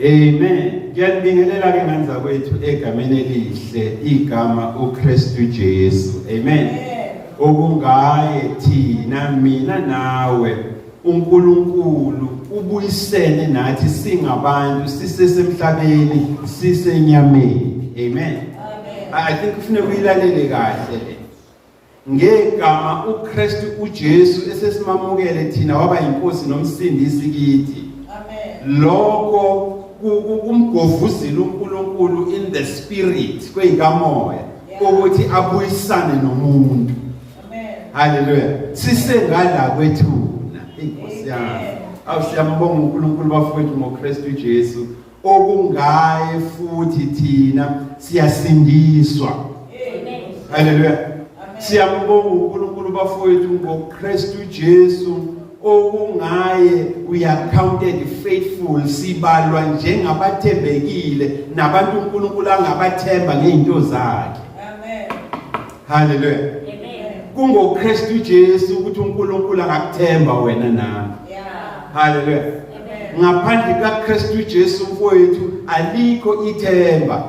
Amen. Ngiyanibingelela ke ngane zakwethu egameni elihle igama uKristu Jesu. Amen. Okungaye thina, mina nawe, uNkulunkulu ubuyisene nathi singabantu, sisesemhlabeni, sisenyameni. Amen. I think kufanele uyilalele kahle le. Ngegama uKristu uJesu esesimamukele thina, waba inkosi nomsindisi kithi. Amen. Lokho kumgovuzile uNkulunkulu in the spirit, kweyikamoya, ukuthi abuyisane nomuntu. Amen. Haleluya. Sisengala kwethuna. Inkosi yami. Awu, siyambonga uNkulunkulu bafowethu ngoKristu Jesu, okungaye futhi thina siyasindiswa. Haleluya. Siyambonga uNkulunkulu bafowethu ngoKristu Jesu, okungaye we are counted faithful, sibalwa njengabathembekile nabantu uNkulunkulu angabathemba ngezinto zakhe. Amen. Haleluya. KungoKristu Jesu ukuthi uNkulunkulu angakuthemba wena nami. Haleluya. Ngaphandle kaKristu Jesu, mfowethu, alikho ithemba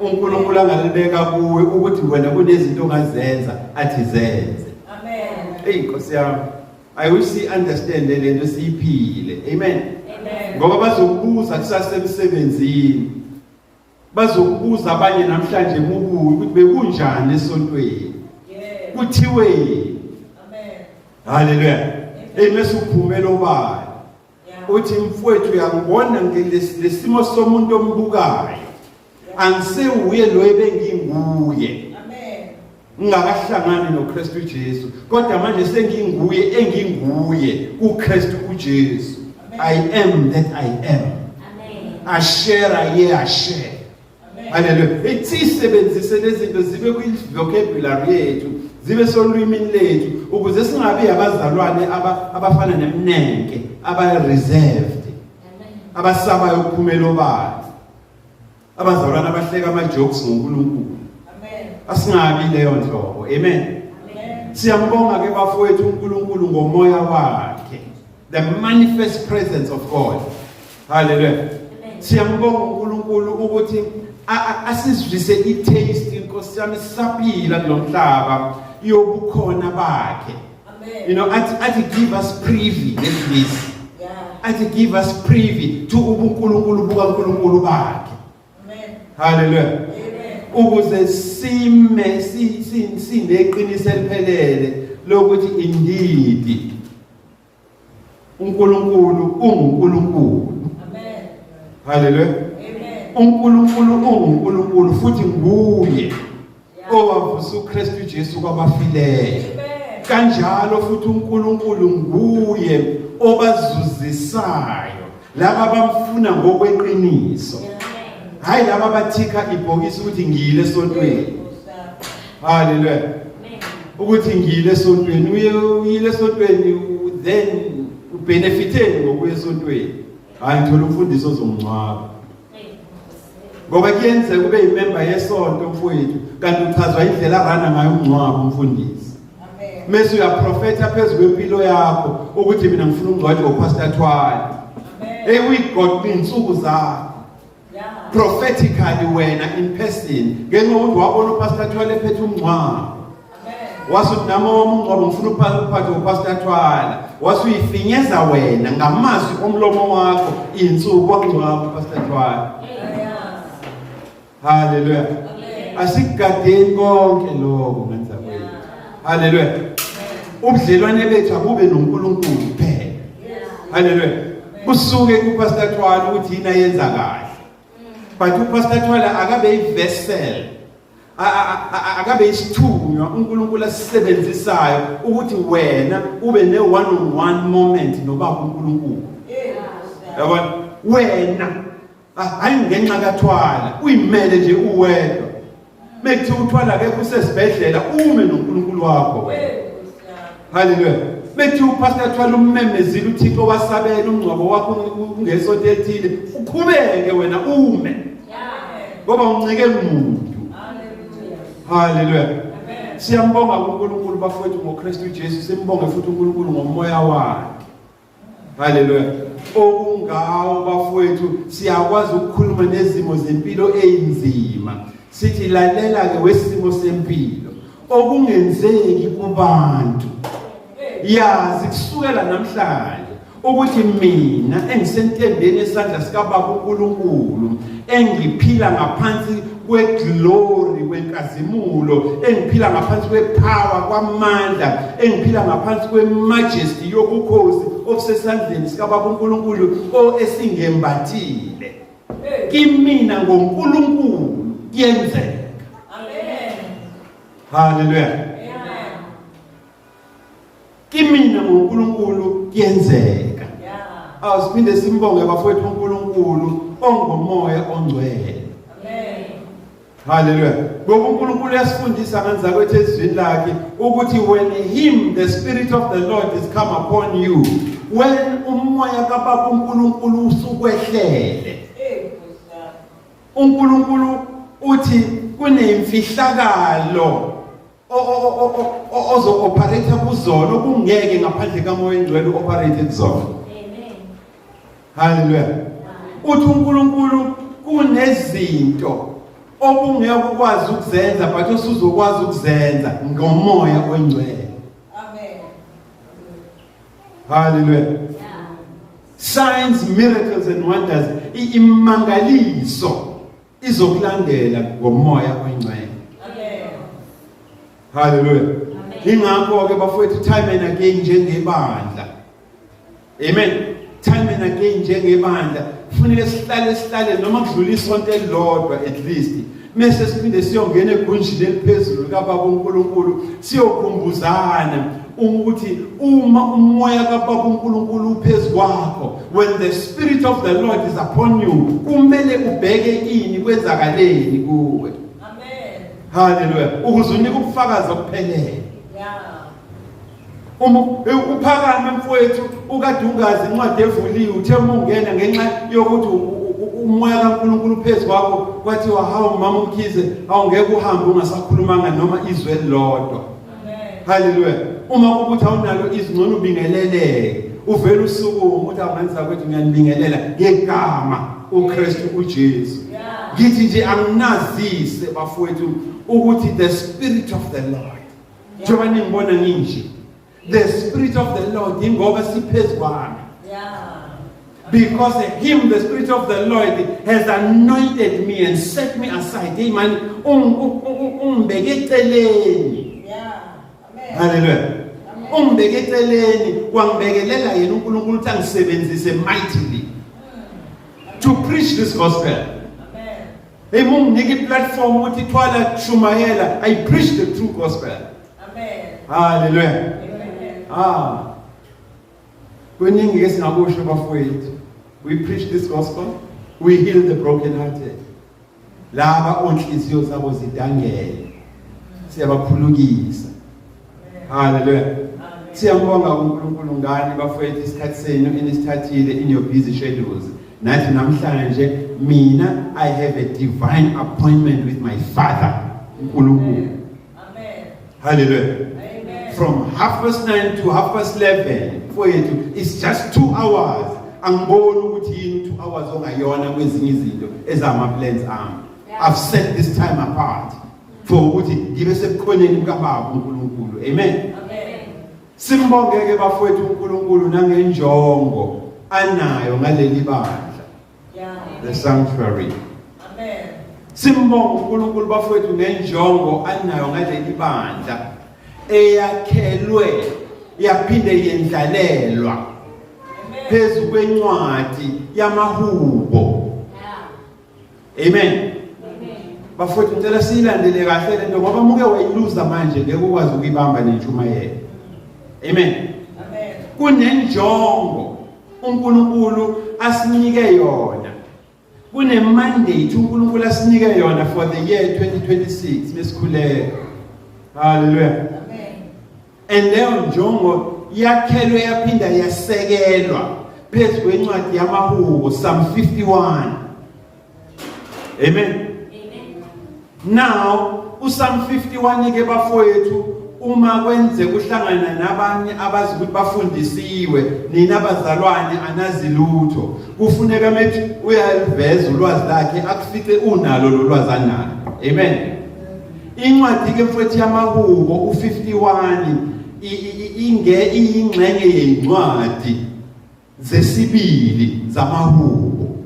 uNkulunkulu angalibeka kuwe ukuthi wena kunezinto ongazenza athi zenze. Amen. Hey Nkosi yami, I wish si understand lento, siyiphile. Amen. Amen. Ngoba bazokubuza kusasa emsebenzini, bazokubuza abanye namhlanje mubuyi ukuthi bekunjani esontweni, kuthiweni. Amen. Haleluya. Hey, mase uphumela obala uthi, "Mfowethu, uyangibona ngelesimo somuntu ombukayo, angisewuye lo ebenginguye Amen. ngingakahlangani noKristu Jesu, kodwa manje senginguye enginguye kuKristu uJesu. I am that I am." Asher aye asher. Haleluya. Ithi sisebenzise lezi zinto zibe kwi vocabulary yethu, zibe solwimini lethu, ukuze singabi abazalwane abafana nemnenke, aba reserved, abasabayo ukuphumela obala, abazalwane abahleka ama jokes ngoNkulunkulu. Amen. Asingabi leyo nhlobo. Amen. Amen. Siyambonga ke bafowethu uNkulunkulu ngomoya wakhe, the manifest presence of God. Haleluya. Siyambonga uNkulunkulu ukuthi asizwise i-taste, inkosi yami, sisaphila kulomhlaba, yobukhona bakhe. Amen. Athi give us privy ngesingisi, athi give us privy to ubuNkulunkulu bukaNkulunkulu bakhe. Amen. Haleluya. Amen. Ukuze sime sineqiniso eliphelele lokuthi indeed uNkulunkulu unguNkulunkulu. Amen. Haleluya. Amen. uNkulunkulu unguNkulunkulu futhi nguye owavusa uKristu Jesu kwabafileyo. Amen. Kanjalo futhi uNkulunkulu nguye obazuzisayo laba abamfuna ngokweqiniso, hayi laba abathika ibhokisi ukuthi ngiyile esontweni. Haleluya. Ukuthi ngiyile esontweni, uye uyile esontweni, then ubenefiteni ngokuya esontweni? Hayi, ngithola umfundisi ozongcwaba. Ngoba kuyenzeka ube yimember yesonto mfowethu, kanti uchazwa indlela arana ngayo umngcwabo umfundisi. Amen. Mase uyaprofetha phezu kwempilo yakho ukuthi mina ngifuna umngcwatshwa uPastor Thwala. Amen. Hey, uyigoqa insuku zakho prophetically wena in person, ngenxa yokuthi wabona uPastor Thwala ephethe umngcwabo. Amen. Wasuthi, "Nami owami umngcwabo ngifuna uphathwe uPastor Thwala." Wasuyifinyeza wena ngamazwi omlomo wakho insuku, kwakungcwaba uPastor Thwala. Haleluya. Amen. Asikugadeni konke lokho ngenza kwethu. Haleluya. Ubudlelwane bethu akube noNkulunkulu kuphela. Haleluya. Kusuke kuPastor Thwala ukuthi yini ayenza kahle, but uPastor Thwala akabe ivessel, akabe isithunywa uNkulunkulu asisebenzisayo ukuthi wena ube ne one on one moment nobaba uNkulunkulu. Yabona wena, hayi ngenxa kaThwala, uyimele nje uwedwa. Mekuthiwa uThwala akekho, usesibhedlela, ume noNkulunkulu wakho wena. Haleluya. Bethi uPastor Thwala ummemezile uThixo, wasabela umngcwabo wakho ungesonto elithile, uqhubeke wena ume ngoba uncike muntu. Haleluya. Siyambonga uNkulunkulu bafowethu ngoKristu Jesu, simbonge futhi uNkulunkulu ngomoya wakhe. Haleluya. Okungawo bafowethu siyakwazi ukukhuluma nezimo zempilo ezinzima. Sithi lalela ke wesimo sempilo okungenzeki kubantu. Yazi kusukela namhlanje ukuthi mina engisentembeni esandla sikaBaba uNkulunkulu engiphila ngaphansi kweglory kwenkazimulo engiphila ngaphansi kwepower kwamandla engiphila ngaphansi kwemajesty yobukhosi obusesandleni sikaBaba uNkulunkulu o esingembathile kimina ngoNkulunkulu kuyenzeka. Amen. Hallelujah. Amen. Kimina ngoNkulunkulu kuyenzeka. Awusiphinde simbonge bafowethu uNkulunkulu ongomoya ongcwele. Amen. Hallelujah. Ngoba uNkulunkulu uyasifundisa nganza kwethu ezwini lakhe ukuthi when him the spirit of the Lord is come upon you, when umoya kaBaba uNkulunkulu usukwehlele. uNkulunkulu uthi kunemfihlakalo ozo-operate kuzona okungeke ngaphandle kamoya engcwele u-operate kuzona. Amen. Haleluya. Uthi uNkulunkulu kunezinto obungeke ukwazi ukuzenza but usuzokwazi ukuzenza ngomoya ongcwele. Amen. Haleluya. Signs, miracles and wonders, imangaliso izokulandela ngomoya oyingcwele. Amen. Haleluya. Ingakho ke bafowethu time and again njengebandla. Amen. Time and again njengebandla kufanele sihlale sihlale noma kudlula isonto elilodwa at least mese siphinde siyongena egunjini eliphezulu likaBaba uNkulunkulu siyokhumbuzana ukuthi uma umoya kaBaba uNkulunkulu uphezu kwakho, when the spirit of the Lord is upon you, kumele ubheke ini kwenzakaleni kuwe. Amen. Haleluya. Ukuze unike ubufakazi obuphelele. Yeah. Uma uphakame mfowethu ukade ungazi incwadi evuliwe uthe uma ungena ngenxa yokuthi umoya kaNkulunkulu phezu kwakho kwathiwa hawu mama uMkhize awungeke uhambe ungasakhulumanga noma izwe elilodwa. Haleluya. Uma ukuthi awunalo izwi ngcono ubingeleleke. Uvele usukume uthi awungenza kwethu ngiyanibingelela ngegama uKristu uJesu. Ngithi nje anginazise bafowethu ukuthi the spirit of the Lord. Njengoba ningibona nginje. The spirit of the Lord ingoba siphezu kwami. Because him, the Spirit of the Lord, has anointed me and set me aside. Hey man, ungibeke eceleni. Hallelujah. Ungibeke eceleni, wangibekelela yena uNkulunkulu ukuthi angisebenzise mightily to preach this gospel. Amen. Hey, munginike iplatform ukuthi thwala shumayela, I preach the true gospel. Amen. Hallelujah. Amen. Ah. Kuningi ke singakusho bafowethu. We preach this gospel, we heal the broken hearted. Laba onhliziyo zabo zidangele. Siyabaphulukisa. Hallelujah. Siyambonga uNkulunkulu ngani bafowethu isikhathi senu enisithathile in your busy schedules. Nathi namhlanje mina I have a divine appointment with my father uNkulunkulu. Amen. Hallelujah. Amen. From 9:30 to 11:30 mfowethu it's just 2 hours. Angiboni ukuthi yini 2 hours ongayona kwezinye izinto ezama plans ami. I've set this time apart for ukuthi ngibe sebukhoneni bukaBaba uNkulunkulu. Amen. Amen. Simbongeke bafowethu uNkulunkulu nangenjongo anayo ngaleli bandla. Yeah. The sanctuary. Amen. Simbonga uNkulunkulu bafowethu ngenjongo anayo ngaleli bandla eyakhelwe yaphinde yendlalelwa Amen. phezu kwencwadi yamahubo. Amen. Amen. Bafowethu ngicela siyilandele kahle lento ngoba muke wayiluza manje ngeke ukwazi ukuyibamba nentshumayelo. Amen. Amen. Kunenjongo uNkulunkulu asinike yona. Kune mandate uNkulunkulu asinike yona for the year 2026 mesikhuleka. Hallelujah. Amen. And leyo njongo yakhelwe yaphinda yasekelwa phezu kwencwadi yamahubo Psalm 51. Amen. Amen. Now uPsalm 51 ke bafowethu Uma kwenzeka uhlangana nabanye abazi ukuthi bafundisiwe, nina bazalwane anazi lutho. Kufuneka methi uyaliveza ulwazi lakhe akufice unalo lo lwazi analo. Amen. Incwadi ke mfowethu yamaHubo u51 inge iyingxenye yencwadi zesibili zamahubo.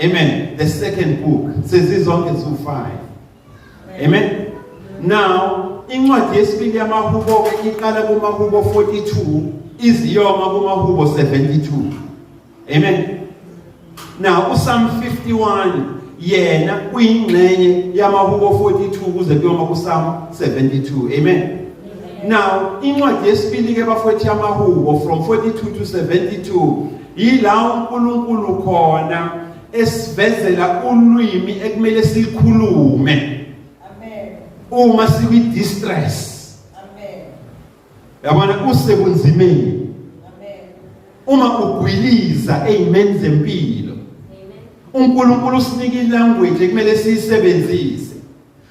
Amen. The second book sezizonke ziwu5. Amen. Now incwadi yesibili yamahubo ke iqala kumahubo 42 iziyoma kumahubo 72. Amen. Now uPsalm 51 yena uyingxenye yamahubo 42 kuze kuyoma kuPsalm 72. Amen. Now incwadi yesibili ke bafowethu yamahubo from 42 to 72 yila uNkulunkulu khona esivezela ulwimi ekumele sikhulume. Amen. Uma sikwi distress. Amen. Yabona usebunzimeni. Amen. Uma ugwiliza ezimeni zempilo. Amen. uNkulunkulu usinika ilanguage ekumele siyisebenzise.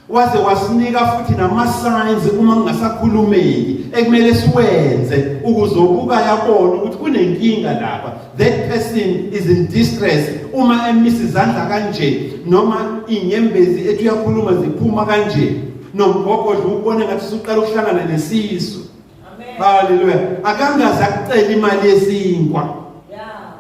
Waze wasinika futhi nama-signs uma kungasakhulumeki ekumele siwenze ukuze ubuka yabona ukuthi kunenkinga lapha. That person is in distress. Uma emisa izandla kanje noma inyembezi ethi uyakhuluma ziphuma kanje, nomgogodla ubone ngathi usuqala ukuhlangana nesisu. Amen. Hallelujah. Akangaze akucela imali yesinkwa. Yeah.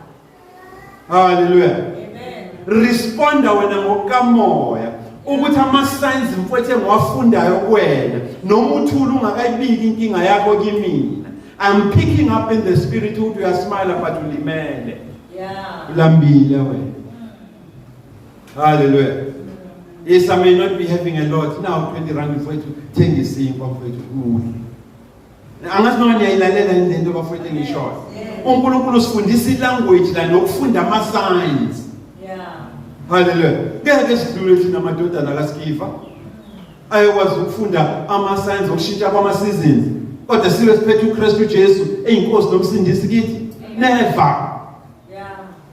Hallelujah. Amen. Responda wena ngokukamoya ukuthi ama signs mfowethu engiwafundayo kuwena noma uthula ungakayibiki inkinga yakho kimina. I'm picking up in the spirit ukuthi uyasmile but ulimele. Yeah. Ulambile wena. Hallelujah. Yes, I may not be having a lot. Now 20 rand mfowethu thenga isinkwa mfowethu udle. Angazi noma niyayilalela yini lento bafowethu engishoyo. uNkulunkulu usifundisa ilanguage la nokufunda ama signs. Yeah. Hallelujah. Ngeke sidlule thina amadodana kaSkifa. Ayekwazi ukufunda ama signs okushintsha kwama seasons. Kodwa sibe siphethe uKristu Jesu eyinkosi nomsindisi kithi. Never. Yeah.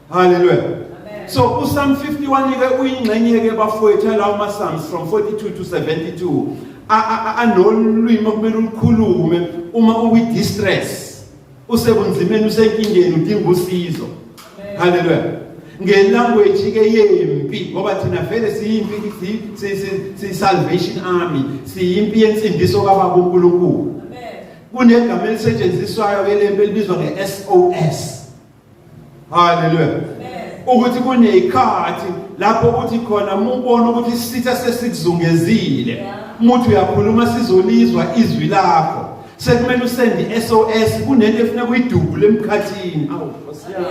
Hallelujah. Amen. So uPsalm 51 ke uyingxenye ke bafowethu lawo ma Psalms from 42 to 72 anolwimi okumele ulukhulume uma ukwi distress, usebunzimeni, usenkingeni, udinga usizo. Hallelujah. Ngelanguage ke yempi, ngoba thina vele siyimpi, si salvation army, siyimpi yensindiso kaBaba uNkulunkulu. Amen. Kunegama elisetshenziswayo ke lempi elibizwa nge-SOS. Hallelujah. Ukuthi kunezikhathi lapho uthi khona mubona ukuthi isitha sesikuzungezile, muthi uyakhuluma sizolizwa izwi lakho, sekumele usende i-SOS. Kunento efuneka uyidubule emkhathini. Awu Nkosi yami,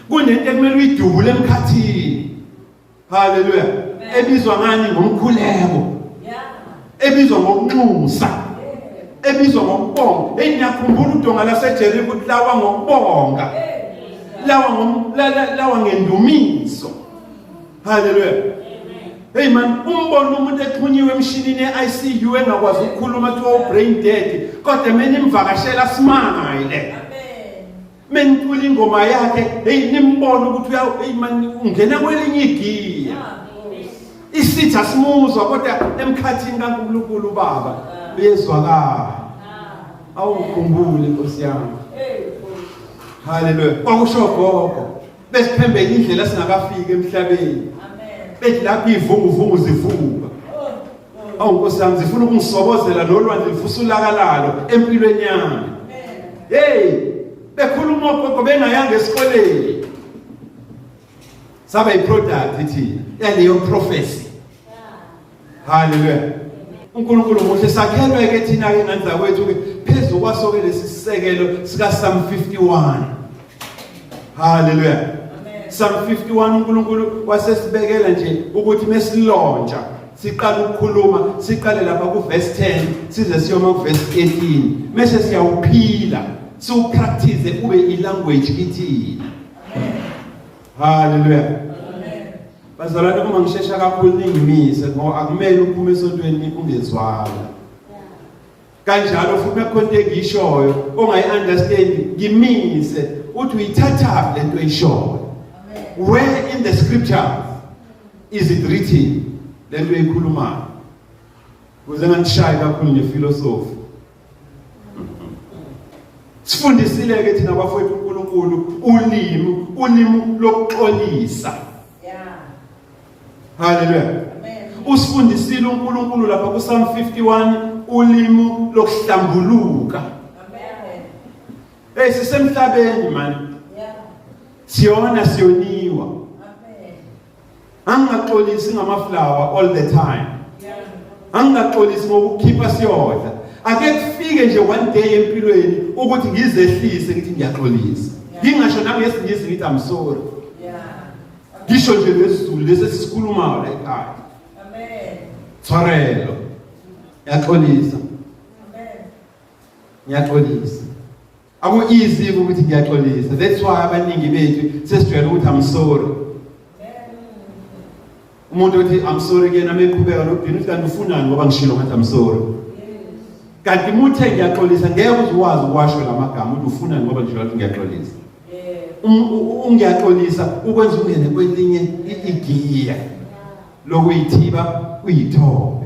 kunento ekumele uyidubule emkhathini. Hallelujah. Ebizwa ngani? Ngomkhuleko. Ebizwa ngokunxusa, ebizwa ngokubonga. Hey, niyakhumbula udonga laseJeriko ukuthi lawa ngokubonga, lawa ngendumiso. Hallelujah. Hey man, umbona umuntu exhunyiwe emshinini e-ICU engakwazi ukukhuluma, kuthiwa u-brain dead, kodwa meni imvakashela smile. Menicula ingoma yakhe, hey, nimbona ukuthi uya, hey man, ungena kwelinye igiya. Isitha simuzwa, kodwa emkhathini kaNkulunkulu uBaba uyezwakala. Awungikhumbule Nkosi yami. Haleluya. Kwakusho gogo besiphembeka indlela singakafiki emhlabeni, bethi lapho ivunguvungu zivuka, awu Nkosi yami, zifuna ukungisobozela nolwandle livusa ulaka lalo empilweni yami. Hey, bekhuluma ogogo bengayanga esikoleni. Saba yiproduct thina yaleyo prophecy. Haleluya. uNkulunkulu muhle. Sakhelwe ke thina ke ngandla kwethu ke phezu kwaso ke lesi sisekelo sika Psalm 51. Haleluya. Psalm 51 uNkulunkulu wasesibekela nje ukuthi mesilontsha siqala ukukhuluma, siqale lapha ku verse 10 size siyoma ku verse 13, mase siyawuphila, siwupractice ube ilanguage kithina. Haleluya. Bazalwane, uma ngishesha kakhulu ningimise, ngoba akumele uphume esontweni ungezwanga. Kanjalo futhi mekukhona into engiyishoyo ongayi-understand, ngimise, uthi uyithathaphi lento oyishoyo, where in the scripture is it written lento oyikhulumayo, ukuze nganishayi kakhulu ngefilosofi. Sifundisile ke thina bafowethu uNkulunkulu ulimi, ulimi lokuxolisa. Yeah. Haleluya. Amen. Usifundisile uNkulunkulu lapha ku Psalm 51 ulimi lokuhlambuluka. Amen. Hey sisemhlabeni man. Yeah. Siyona siyoniwa. Amen. Angingaxolisi ngamaflower all the time. Yeah. Angingaxolisi ngokukhipha siyodla. Ake kufike nje one day empilweni ukuthi ngizehlise ngithi ngiyaxolisa. Ngingasho nangesingisi ngithi I'm sorry. Yeah. Ngisho nje lesiZulu lesi esikhulumayo la ekhaya. Amen. Tshwarelo. Ngiyaxolisa. Amen. Ngiyaxolisa. Aku easy ukuthi ngiyaxolisa. That's why abaningi bethu sesijwayele ukuthi I'm sorry. Umuntu othi I'm sorry kuyena meqhubeka nokudina uthi kanti ufunani ngoba ngishilo ngathi I'm sorry. Kanti muthe ngiyaxolisa ngeke uze uwazi ukwasho lamagama ukuthi ufunani ngoba ngishilo ngathi ngiyaxolisa. Ungiyaxolisa ukwenza ungene kwelinye igiya lokuyithiba uyithobe.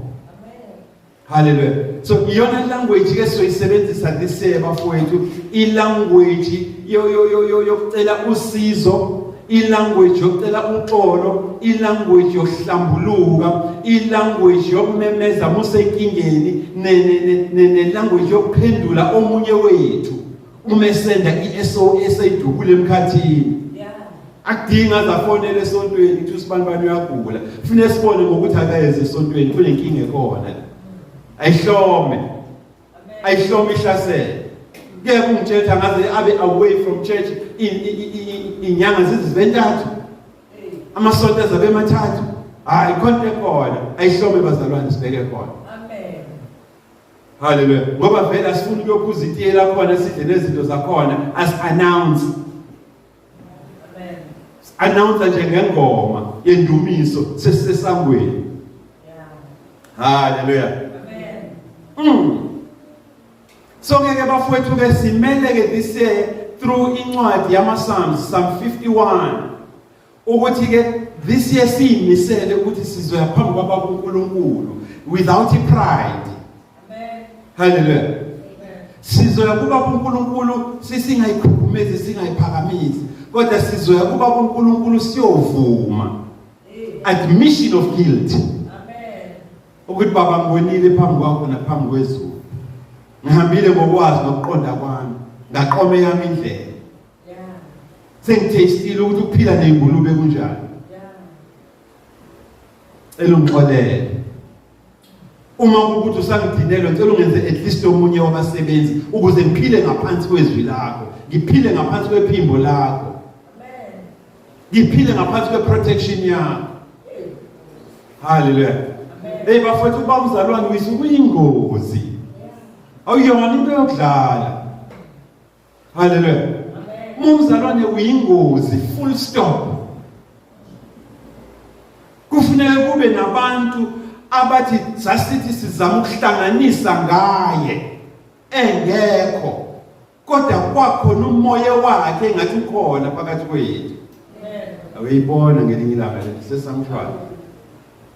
Hallelujah. So iyona language ke soyisebenzisa this year bafowethu, i language yo yo yo yo yokucela usizo, i language yokucela uxolo, i language yokuhlambuluka, i language yokumemeza musenkingeni, ne ne ne ne language yokuphendula omunye wethu uma esenda i-SOS eyidubule emkhathini. Yeah. Akudingi aze afonele esontweni kuthi usibanibani uyagula. Kufanele sibone ngokuthi akayeze esontweni kunenkinga ekhona. Ayihlome. Ayihlome ihlasele. Ngeke ungitshele ukuthi angaze abe away from church inyanga zizibe ntathu. Amasonto azabe emathathu. Hayi khona ekhona. Ayihlome bazalwane sibheke khona. Amen. Hallelujah. Ngoba vele asifuni ukuyophuza itiye lakhona sidle nezinto zakhona as announce. Amen. Announce nje ngengoma yendumiso sesisesangweni. Yeah. Hallelujah. Amen. So ke bafowethu ke simele ke this year through incwadi yama Psalms, Psalm 51 ukuthi ke this year siyimisele ukuthi sizoya phambi kwababa uNkulunkulu without pride. Amen. Hallelujah. Amen. Sizoya kubaba uNkulunkulu sisingayikhukhumezi singayiphakamisi kodwa sizoya kubaba uNkulunkulu siyovuma admission of guilt. Amen. Ukuthi baba ngibonile phambi kwakho naphambi kwezulu. Ngihambile ngokwazi nokuqonda kwami ngaqoma eyami indlela. Yeah. Sengithestile ukuthi ukuphila nezingulube kunjani. Yeah. Cela ungixolele. Uma kukuthi usangidinelwe ngicela ungenze at least omunye wabasebenzi ukuze ngiphile ngaphansi kwezwi lakho, ngiphile ngaphansi kwephimbo lakho. Amen. Ngiphile ngaphansi kweprotection yakho. Hallelujah. Hey bafowethu uba umzalwane uyise kuyingozi. Awuyona into yokudlala. Hallelujah. Amen. Umzalwane uyingozi full stop. Kufuneka kube nabantu abathi sasithi sizama ukuhlanganisa ngaye engekho kodwa kwakhona umoya wakhe engathi ukhona phakathi kwethu. Amen. Awuyibona ngelinye ilanga leli sesamshwana.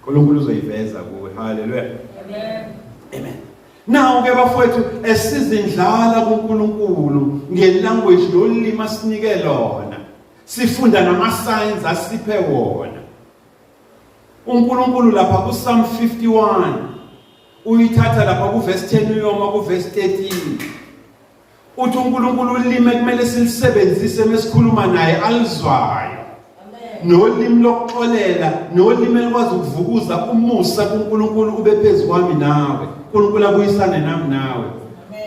uNkulunkulu uzoyiveza kuwe. Hallelujah. Amen. Amen. Nawu ke bafowethu esizindlala kuNkulunkulu ngelanguage nolimi asinike lona. Sifunda nama signs asiphe wona. uNkulunkulu lapha ku Psalm 51 uyithatha lapha ku verse 10 uyoma ku verse 13. Uthi uNkulunkulu ulimi ekumele silisebenzise mesikhuluma naye alizwayo. Nolimi lokuxolela, nolimi elikwazi ukuvukuza umusa kuNkulunkulu ube phezu kwami nawe. uNkulunkulu abuyisane nami nawe.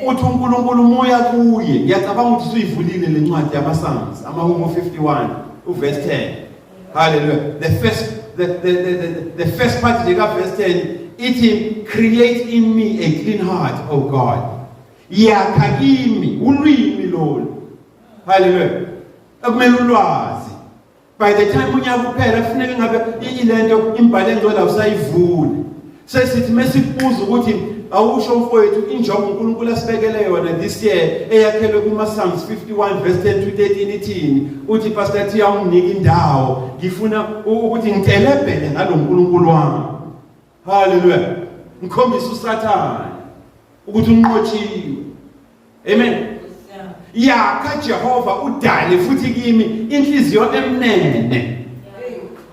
Uthi uNkulunkulu umoya kuye. Ngiyacabanga ukuthi usuyivulile le ncwadi yamaPsalms, amaHubo 51, uverse 10. Hallelujah. The first the the the the, the first part nje ka verse 10 ithi create in me a clean heart, O God. Yakha kimi ulwimi lolu. Hallelujah. Akumele ulwazi. By the time unyaka uphela kufuneka ngabe ilento imbhalo engcwele awusayivuli. Sesithi mesikubuza ukuthi awusho mfowethu injongo uNkulunkulu asibekele yona this year eyakhelwe kuma Psalms 51 verse 10 to 13 ithini? Uthi Pastor Thia unginike indawo ngifuna ukuthi ngitelebhele ngalo nkulunkulu wami. Hallelujah. Ngikhombisa uSathane ukuthi unqotshiwe. Amen. Yakha Jehova udale futhi kimi inhliziyo emnene.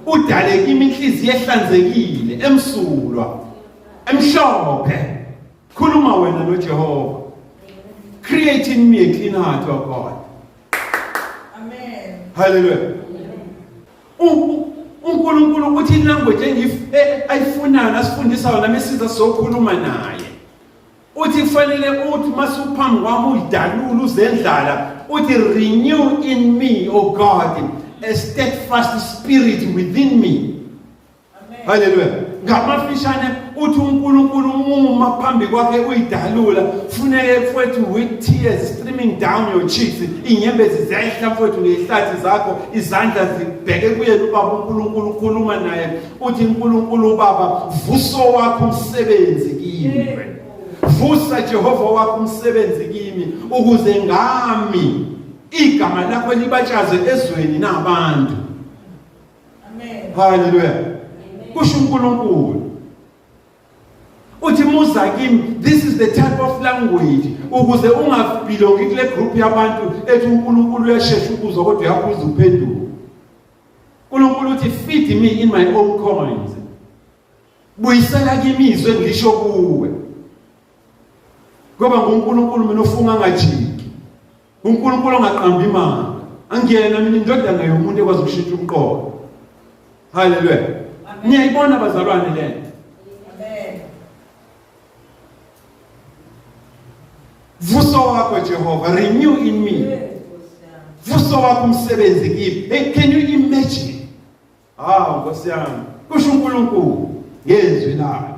Udale kimi inhliziyo ehlanzekile, emsulwa, emhlophe. Khuluma wena noJehova. Create in me a clean heart, O God. Amen. Hallelujah. uNkulunkulu uthi ilanguage e, ayifunayo nasifundisa yona mesiza sokhuluma naye. Uthi kufanele uthi masuphambi kwami uyidalula uzendlala uthi renew in me o God a steadfast spirit within me. Haleluya. Ngamafishane uthi uNkulunkulu umuma phambi kwakhe uyidalula funeke mfowethu with tears streaming down your cheeks inyembezi ziyehla mfowethu ngehlathi zakho izandla zibheke kuyena ubaba uNkulunkulu ukhuluma naye uthi uNkulunkulu ubaba vuso wakho umsebenzi kimi vusa Jehova wakho umsebenzi kimi ukuze ngami igama lakho libatshaze ezweni nabantu. Amen. Haleluya. Kusho uNkulunkulu. Uthi muza kimi this is the type of language ukuze ungabelongi kule group yabantu ethi uNkulunkulu uyashesha ukuzwa kodwa uyaphuza uphenduka. uNkulunkulu uthi feed me in my own coins. Buyisela kimi izwi engilisho kuwe. Ngoba nguNkulunkulu mina ofunga angajiki. uNkulunkulu ongaqambi imanga. Angiyena mina indodana yomuntu ekwazi ukushintsha umqondo. Haleluya. Niyayibona bazalwane lento. Amen. Vuso wakho Jehova, renew in me. Vuso wakho umsebenzi kimi. Hey, can you imagine? Ah, Nkosi yami. Kusho uNkulunkulu ngezwi lakhe.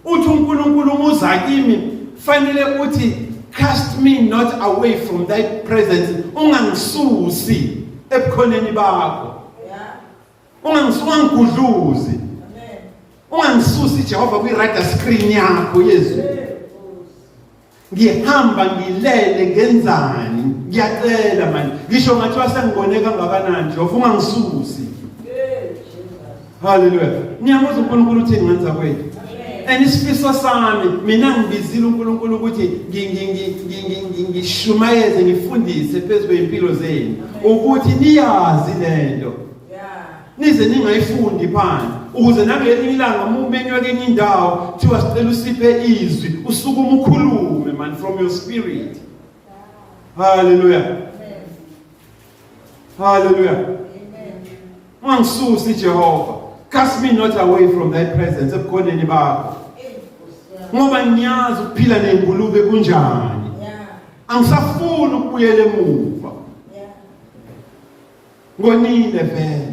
Uthi uNkulunkulu umuza kimi fanele uthi cast me not away from thy presence ungangisusi ebukhoneni bakho. Ungangigudluzi. Ungangisusi Jehova kwi radar screen yakho yezwi. Ngihamba ngilele ngenzani? Ngiyacela manje. Ngisho ngathiwa sengibone kangakanani Jehova ungangisusi. Hallelujah. Niyamuzwa uNkulunkulu uthini ngenza kwethu? And isifiso sami mina ngibizile uNkulunkulu ukuthi ngishumayeze ngifundise phezu kwempilo zenu ukuthi niyazi lento. Nize ningayifundi phansi ukuze nangelinye ilanga uma umenywa kenye indawo kuthiwa sicela usiphe izwi usukume ukhulume man from your spirit. Hallelujah. Hallelujah. Ungangisusi Jehova. Cast me not away from thy presence ebukhoneni bakho. Ngoba ngiyazi ukuphila nengulube kunjani. Angisafuni ukubuyela emuva. Ngonile vele.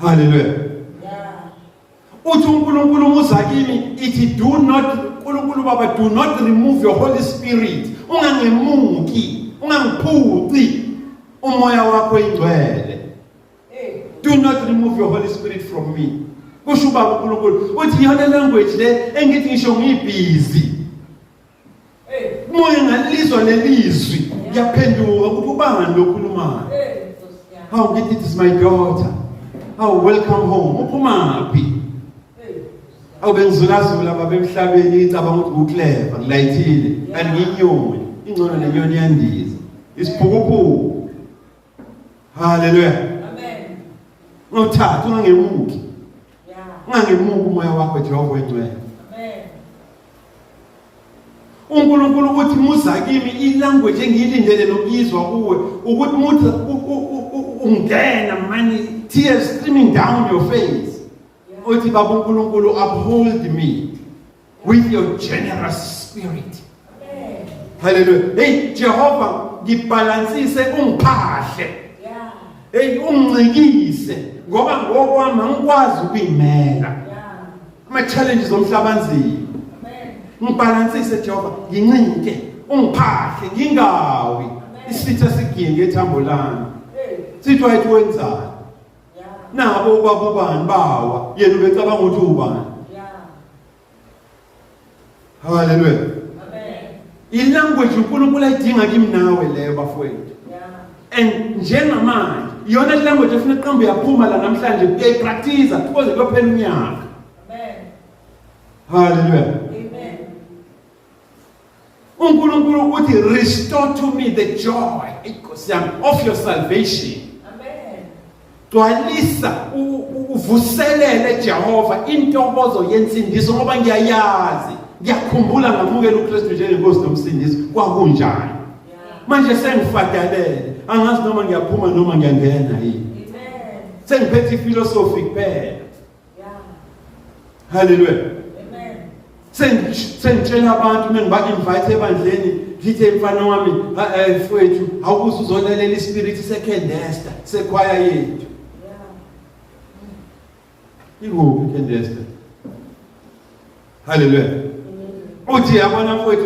Hallelujah. Uthi uNkulunkulu umuza kimi ithi do not uNkulunkulu baba do not remove your Holy Spirit. Ungangemuki, ungangiphuci umoya wakho ingcwele. Do not remove your Holy Spirit from me. Kusho ubaba uNkulunkulu uthi iyona language le engithi ngisho ngibhizi. Moya ngalizwa lelizwi ngiyaphenduka ukuthi ubani lokhulumayo. How ngithi it is my daughter. How welcome home. Uphumaphi? Awu bengizulazula baba emhlabeni ngicabanga ukuthi uclever ngilayithile kanti ngiyinyoni ingcono nenyoni yandiza isiphukuphuku. Hallelujah. Amen. Ungawuthathi ungangemuki. Ungangemuki umoya wakho Jehova oyingcwele. Amen. uNkulunkulu uthi muza kimi ilanguage engiyilindele nokuyizwa kuwe ukuthi muthi ungena mani tears streaming down your face uthi baba uNkulunkulu uphold me with your generous spirit. Hallelujah. Hey Jehova ngibhalansise ungiphahle. Yeah. Hey ungincikise ngoba ngokwami angikwazi ukuyimela. Yeah. Ama challenges omhlaba anzima. Amen. Ngibhalansise Jehova ngincike ungiphahle ngingawi. Isitha sigiye ngethambo lami. Hey. Sithi wayethi wenzani? Yeah. Nabo ubaba ubani bawa yena ubecabanga ukuthi ubani. Yeah. Hallelujah. Amen. Ilanguage uNkulunkulu ayidinga kimi nawe leyo bafowethu. Yeah. And njengamanje iyona language efuna iqembu yaphuma la namhlanje uyayipractice kuze kuyophela unyaka. Amen. Hallelujah. Amen. uNkulunkulu uthi, "Restore to me the joy, inkosi yami, of your salvation." Amen. Gcwalisa, uvuselele, Jehova, intokozo yensindiso, ngoba ngiyayazi, ngiyakhumbula ngamukela uKristu njengenkosi nomsindisi kwakunjani. Manje sengifadalele, angazi noma ngiyaphuma noma ngiyangena yini. Amen. Sengiphethe iphilosophy kuphela. Haleluya. Amen. Sengitshela abantu mengiba invite ebandleni, ngithe, "Mfana wami, mfowethu, awukuze uzolalela ispirit sekendesta sekhwaya yethu." Ikuphi ikendesta? Haleluya. Uthi, "Yabona mfowethu,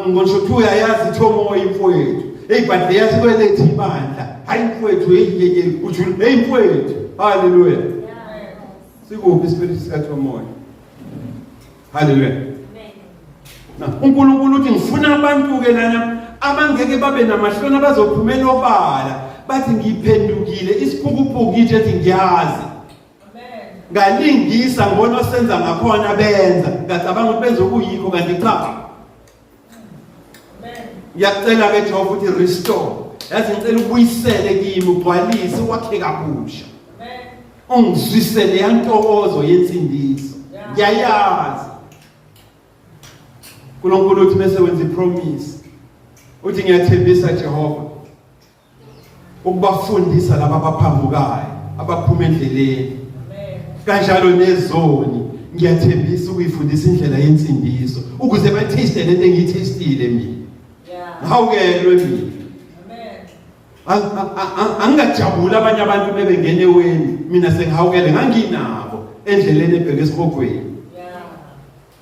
ngisho kuthiwa uyayazi ithomoyi mfowethu, hey, but leyazi kwelethu ibandla, hayi mfowethu, hey, hey, hey, uthi, hey mfowethu." Haleluya. Sikuphi ispirit sikathomoyi? Haleluya. Na uNkulunkulu uthi, "Ngifuna abantu ke lana abangeke babe namahloni, abazophumela obala bathi ngiphendukile." Isiphukuphuku nje ethi ngiyazi. Amen. Ngalingisa, ngibona osenza ngakhona benza, ngacabanga ukuthi benza okuyikho, kanti cha. Amen. Ngiyacela ke Jehova ukuthi restore, yazi, ngicela ubuyisele kimi, ugcwalise, wakhe kabusha. Amen. Ungizwisele yantokozo yensindiso. Ngiyayazi uNkulunkulu uthi bese wenza ipromise, uthi, "Ngiyathembisa Jehova ukubafundisa laba abaphambukayo, abaphuma endleleni." Amen. Kanjalo nezoni ngiyathembisa ukuyifundisa indlela yensindiso ukuze bathiste lento engiyithestile mina. Ngihawukelwe mina. Amen. Angingajabuli abanye abantu bebengena eweni, mina sengihawukele, nganginabo endleleni ebheke esihogweni.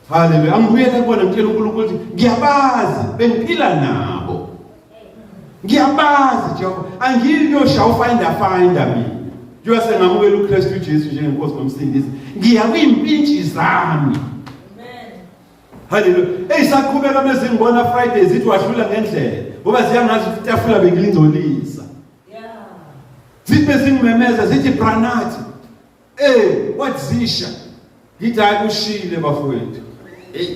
Haleluya. Angibuyele kubona, ngitshela uNkulunkulu ukuthi ngiyabazi, bengiphila nabo, ngiyabazi Jehova, angiyosha ufinder finder mina. Njengoba sengamukela uKristu Jesu njengenkosi nomsindisi, ngiya kwimpintshi zami. Amen. Haleluya. Hey, saqhubeka mezingibona Friday, zithi wadlula ngendlela, ngoba ziyangazi ukuthi itafula bengilingcolisa. Zithi bezingimemeza, zithi, "Branathi, eh, wadzisha." Ngithi, "Hayi, kushile bafowethu." Hey,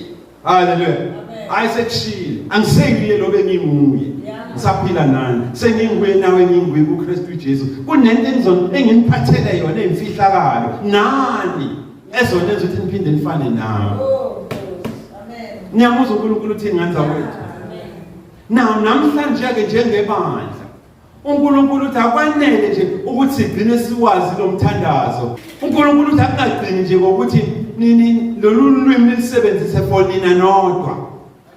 haleluya. Amen. Hayi, sekushile, angisengiye lo benginguye. Ngisaphila nani, senginguye nawe, nginguye kuKristu Jesu. Kunento enginiphathele yona eyimfihlakalo nani ezonenza ukuthi niphinde nifane nami. Oh, Amen. Niyamuzwa uNkulunkulu uthi nganza kwethu? Amen. Now namhlanje ke njengebandla, uNkulunkulu uthi akwanele nje ukuthi sigcine siwazi lo mthandazo. uNkulunkulu uthi akungagcini nje ngokuthi nini lolu lwimi nilisebenzise for nina nodwa,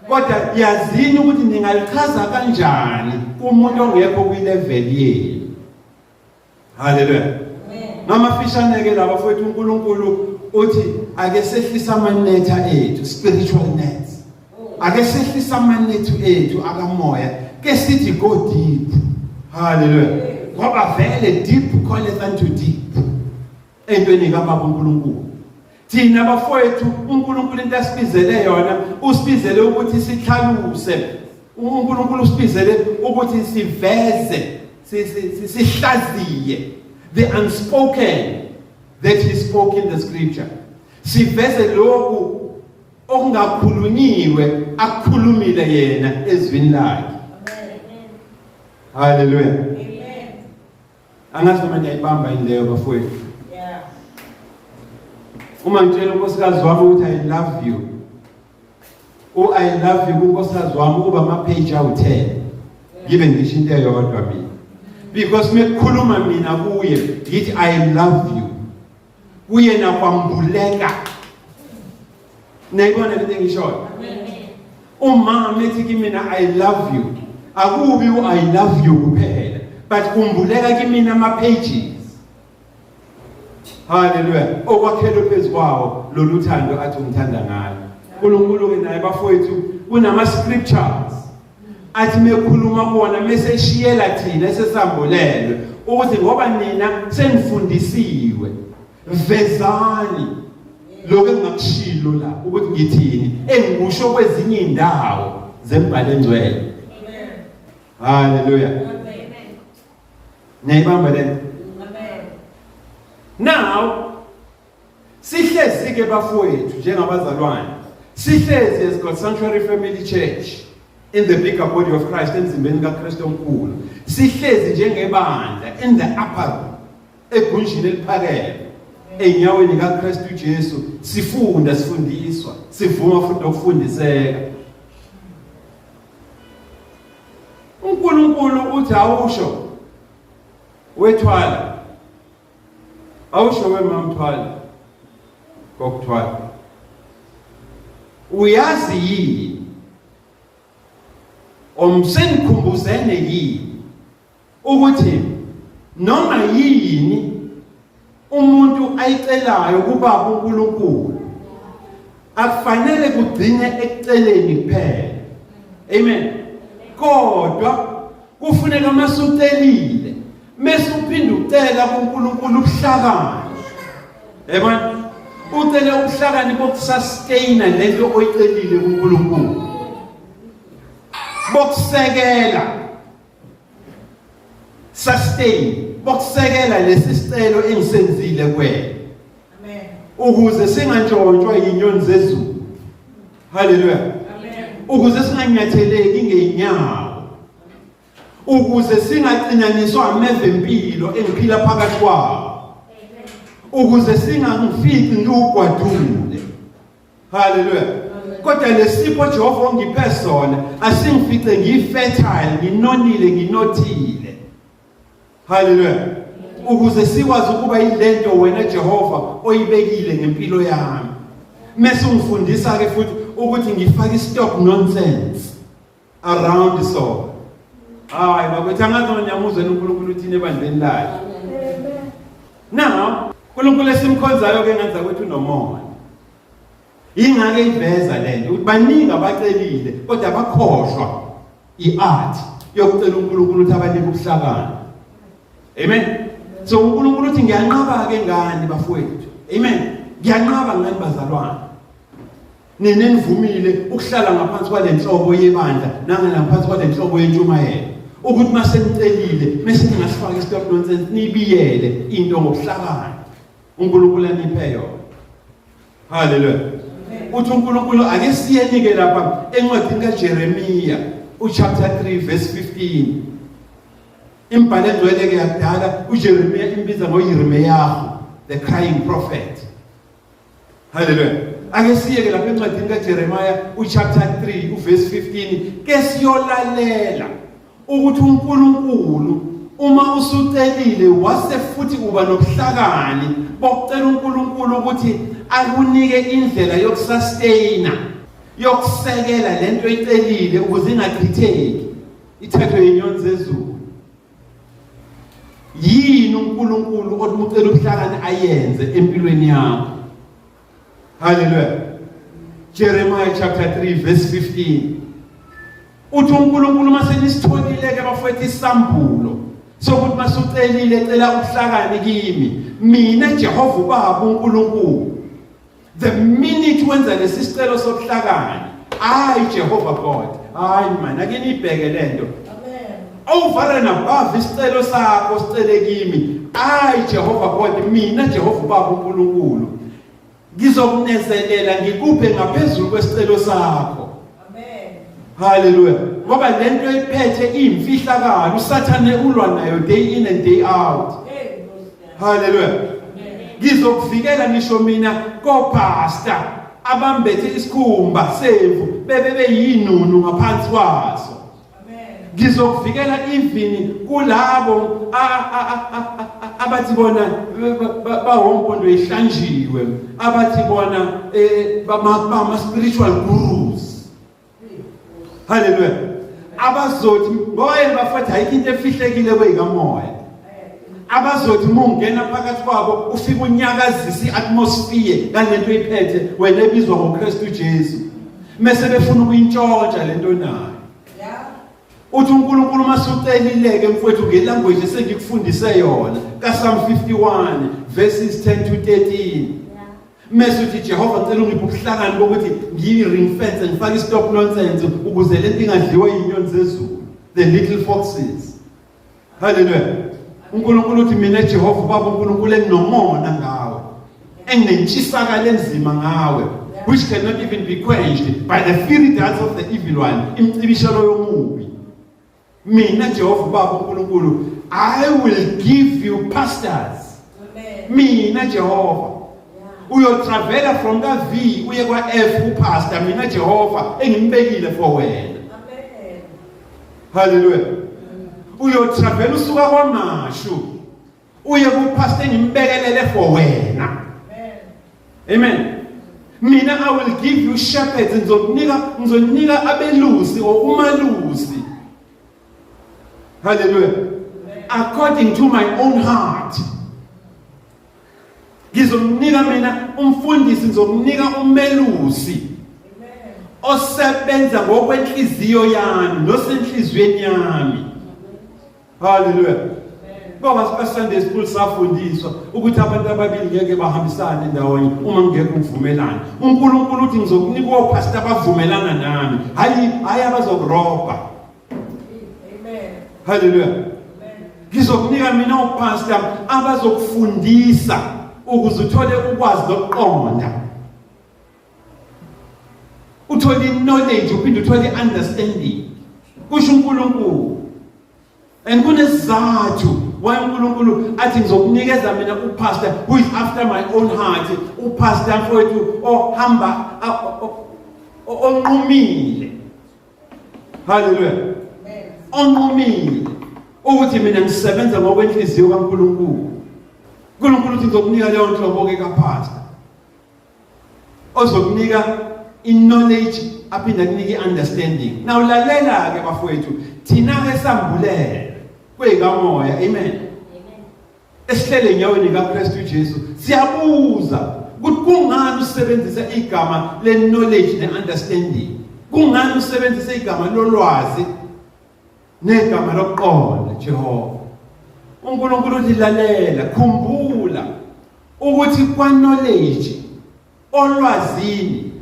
kodwa yazini ukuthi ningalichaza kanjani kumuntu ongekho kwilevel yenu. Haleluya. Amen. Ngamafishane ke laba futhi, uNkulunkulu uthi ake sehlisa amanetha ethu, spiritual nets. Ake sehlisa amanethu ethu akamoya, ke sithi go deep. Haleluya. Ngoba vele deep calleth unto deep entweni kaBaba uNkulunkulu. Thina bafowethu, uNkulunkulu into asibizele yona, usibizele ukuthi sihlaluse. uNkulunkulu usibizele ukuthi siveze, sihlaziye the unspoken that he spoke in the scripture, siveze lokhu okungakhulunyiwe akukhulumile yena ezwini lakhe. Amen. Haleluya. Amen. Angazi noma niyayibamba yini leyo bafowethu. Uma ngitshela unkosikazi wami ukuthi "I love you," u "I love you" kunkosikazi wami kuba ama page awu10, ngibe ngisho into eyodwa mina, because mekukhuluma mina kuye ngithi "I love you," kuyena kwambuleka. Niyayibona lento engishoyo? Umama ethi kimina "I love you," akubi u "I love you" kuphela, but kumbuleka kimina ama pages, haleluya, okwakhelwe phezu kwawo lolu thando athi ungithanda ngalo. uNkulunkulu ke naye bafowethu, kunama scriptures athi mekhuluma kuwona mase eshiyela thina esesambulelwe ukuthi ngoba nina senifundisiwe, vezani lokho engingakushilo la ukuthi ngithini, engikusho kwezinye indawo zembhalo engcwele. Amen. Haleluya. Amen. Niyayibamba lento? Amen. Now sihlezi ke bafowethu njengabazalwane, sihlezi as God Sanctuary Family Church. In the bigger body of Christ, emzimbeni kaKristu omkhulu, sihlezi njengebandla in the upper room, egunjini eliphakeme, enyaweni kaKristu Jesu, sifunda, sifundiswa, sivuma futhi nokufundiseka. UNkulunkulu uthi awusho wethwala, awusho wemamthwala kokuthwala, uyazi yini omsenikhumbuzene yini ukuthi noma yini umuntu ayicelayo kubaba uNkulunkulu akufanele kugcine ekuceleni kuphela? Amen. Kodwa kufuneka masucelile mase uphinde ucela kuNkulunkulu ubuhlakani, yabona, ucele ubuhlakani bokusustaina lento oyicelile kuNkulunkulu, bokusekela, sustain, bokusekela lesi sicelo engisenzile kuwena. Amen. Ukuze singantshontshwa yinyoni zezulu. Haleluya. Amen. Ukuze singanyatheleki ngeenyawo, ukuze singacinyaniswa ameva empilo engiphila phakathi kwawo, ukuze singangifici ngiwugwadule. Haleluya. Kodwa lesipho Jehova ongiphe sona asingifice ngifertile, nginonile, nginothile. Haleluya. Ukuze sikwazi ukuba yilento wena Jehova oyibekile ngempilo yami. Mase ungifundisa ke futhi ukuthi ngifake stop nonsense around. So hayi bakwethu, angazi ngiyamuzwa uNkulunkulu uthini ebandleni lakhe. Now, uNkulunkulu esimkhonzayo ke ngenza ukuthi unomona. Ingake iveza lento ukuthi baningi abacelile kodwa bakhohlwa i-art yokucela uNkulunkulu ukuthi abanike ubuhlakani. Amen. So uNkulunkulu uthi ngiyanqaba ke ngani bafowethu. Amen. Ngiyanqaba ngani bazalwane. Nina nivumile ukuhlala ngaphansi kwalenhlobo yebandla nangaphansi kwalenhlobo yentshumayelo. Ukuthi masenicelile mase ningasifaka istop nonsense, nibiyele into ngobuhlakani uNkulunkulu aniphe yona. Haleluya. Uthi uNkulunkulu ake siyenike lapha encwadini kaJeremiya uchapter 3 verse 15. Imbhalo engcwele ke yakudala uJeremiya imbiza ngoYirmiyahu, the crying prophet. Haleluya. Ake siyeke lapha encwadini kaJeremiya uchapter 3 uverse 15 ke siyolalela ukuthi uNkulunkulu uma usucelile wase futhi uba nobuhlakani bokucela uNkulunkulu ukuthi akunike indlela yokusustaina, yokusekela lento oyicelile ukuze ingachitheki, ithathwe inyoni zezulu. Yini uNkulunkulu othi ucela ubuhlakani ayenze empilweni yakho? Haleluya. Jeremiah chapter 3 verse 15 uthi uNkulunkulu uma senisitholile ke bafowethu isambulo sokuthi masucelile cela ubuhlakani kimi mina Jehova uBaba uNkulunkulu, the minute wenza lesi sicelo sobuhlakani, hayi Jehova God, hayi man, ake nibheke lento. Amen. Over and above isicelo sakho sicele kimi, hayi Jehova God, mina Jehova uBaba uNkulunkulu ngizokunezelela ngikuphe ngaphezulu kwesicelo sakho. Amen. Haleluya. Ngoba lento iphethe imfihlakalo, uSathane ulwa nayo day in and day out. Hey, Nkosi yami. Haleluya. Amen. Ngizokuvikela ngisho mina kopastor abambethe isikhumba semvu bebe beyinunu ngaphansi kwaso. Amen. Ngizokuvikela even kulabo abathi bona bawompondo ihlanjiwe, abathi bona bama spiritual gurus. Haleluya. Abazothi ngoba yena bafethu ayikho into efihlekile kweyikamoya. Abazothi uma ungena phakathi kwabo ufike unyakazisa i-atmosphere ngalento oyiphethe wena ebizwa ngoKristu Jesu, mese befuna ukuyintshontsha lento nayo. Uthi uNkulunkulu masucelile-ke mfowethu ngelanguage esengikufundise yona kaPsalm 51 verses 10 to 13, mese uthi, "Jehova, ngicela ungiphe ubuhlakani bokuthi ngiyi-ring fence, ngifake i-stop nonsense ukuze lento ingadliwa yinyoni zezulu, the little foxes." Haleluya. UNkulunkulu uthi mina Jehova uBaba uNkulunkulu enginomona ngawe, enginentshisakalo enzima ngawe. Which cannot even be quenched by the fiery darts of the evil one. Imcibisholo yomubi. Mina Jehova Baba uNkulunkulu, I will give you pastors. Amen. Mina Jehova. Uyotravela from ka V uye kwa F upastor mina Jehova engimbekile for wena. Amen. Hallelujah. Uyotravela usuka kwaMashu uye kupastor engimbekelele for wena. Amen. Amen. Mina I will give you shepherds, ngizokunika abelusi or umalusi. Hallelujah. According to my own heart. Ngizomnika mina umfundisi, ngizomnika umelusi Amen. osebenza ngokwenhliziyo yami nosenhliziyweni yami. Hallelujah. Ngoba Sunday school safundiswa ukuthi abantu ababili ngeke bahambisane ndawonye uma ngekho ukuvumelana. uNkulunkulu uthi ngizokunika opastor abavumelana nami, hayi abazokurobha. Amen. Hallelujah. Amen. Ngizokunika mina opastor abazokufundisa ukuze uthole ukwazi nokuqonda. Uthole knowledge uphinde uthole understanding. Kusho uNkulunkulu. And kunesizathu why uNkulunkulu athi ngizokunikeza mina upastor who is after my own heart, upastor mfowethu ohamba onqumile. Hallelujah. Amen. Onqumile ukuthi mina ngisebenza ngokwenhliziyo kaNkulunkulu. uNkulunkulu uthi ngizokunika leyo nhlobo ke kapastor ozokunika i-knowledge aphinde akunike i-understanding. Now lalela ke bafowethu, thina ke sambulele kwekamoya, amen. Esihlele enyaweni kaKristu Jesu, siyabuza ukuthi kungani usebenzisa igama le-knowledge ne-understanding? Kungani usebenzisa igama lolwazi negama lokuqonda Jehova? uNkulunkulu uthi lalela, khumbula ukuthi kwa knowledge olwazini